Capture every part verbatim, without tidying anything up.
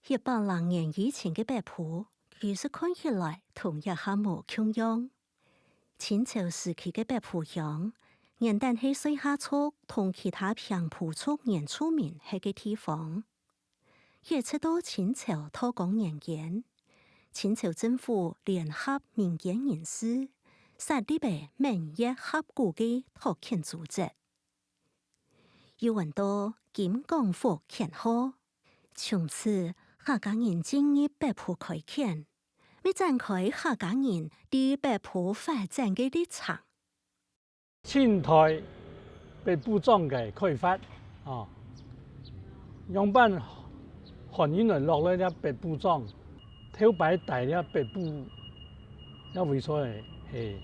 一百零年以前个北埔，其實看起來同這下無共樣。清朝時期个北埔鄉，原旦係水下族同其他平埔族原住民歇个地方。一直到清朝道光年間，清朝政府聯合民間人士，設立个閩粵合股个拓墾組織，又安到金廣福墾號。從此，客家人進入北埔開墾，乜展開客家人在北埔發展个歷程。 清代北埔庄个開發，哦，仰般漢人來落來這北埔庄，頭擺戴這北埔這位所个係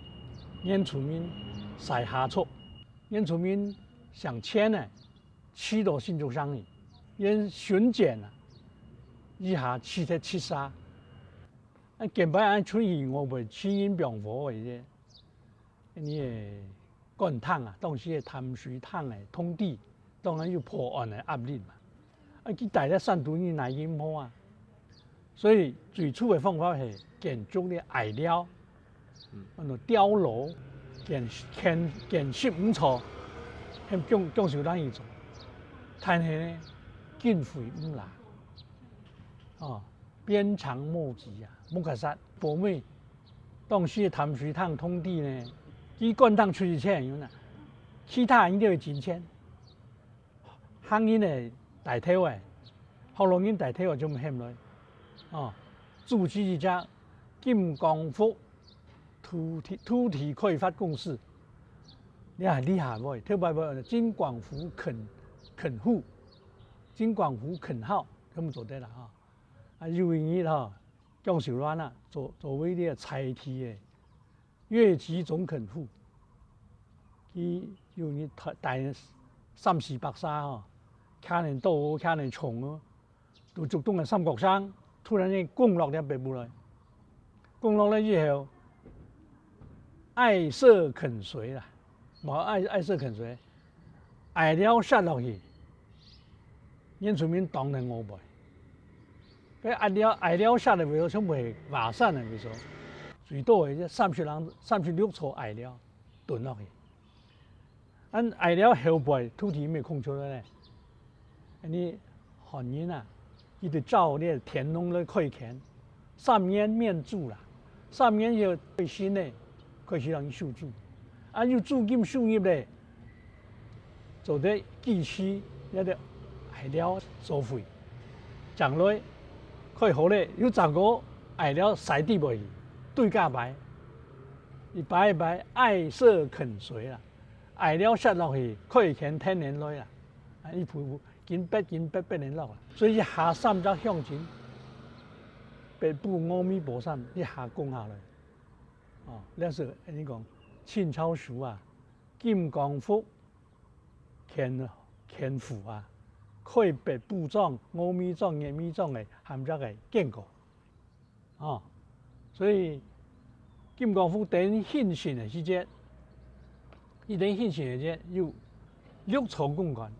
原住民西下族，原住民姓錢个，去到新竹城去，因為巡檢啊，一下去忒七儕，啊，見擺恁出去，𠊎會去人放火个。 你个官廳啊，當時个淡水廳个通知，當然有破案个壓力嘛。啊，佢戴在山肚，你哪忍無啊？所以最初个方法係建築个矮寮，安到碉樓，建建建十五座，向蔣蔣秀蘭去做。但係呢，經費毋罅，哦，鞭長莫及啊，無結煞。包尾當時个淡水廳通知呢，佢官廳出去錢有哪，其他人都有進錢。客人个大頭个，學老人大頭个就毋肯來，哦，組織一隻金廣福土地土地開發公司，你看厲害無？頭擺無金廣福墾墾戶，金廣福墾號，全部做得啦哈。啊，有一日哈， 蔣秀蘭啊，做做為這个在地个越籍總墾戶，佢有日帶帶三四百儕吼，擎等刀仔，擎等銃仔，就竹東个三角城，突然間攻落這北埔來。攻落來以後，矮舍墾誰啦，無矮矮舍墾誰，矮寮設落去， 原住民當然無愛。該矮寮矮寮設个位所全部係華山个位所，最多个三十零三十六座矮寮屯落去。恁矮寮後背土地毋係空出來呢？恁呢漢人啊，佢就照這田農來開墾， 三年免租啦，三年以後開新个，開始人收租。啊，有租金收入咧，做得支持這个矮寮所費。將來開好咧，又再過矮寮徙地位去，對價擺，一擺一擺矮舍墾誰啦，矮寮設落去，開墾天然來啦，啊，一步步 緊逼緊逼逼等落來。所以一下三隻鄉鎮，北埔、峨眉、寶山一下攻下來。哦，這係恁呢講，清朝時啊，金廣福墾墾戶啊，開北埔莊、峨眉莊、月眉莊个鹹竹个經過。 哦，所以金廣福等興盛个時節，佢等興盛个時節有六座公館，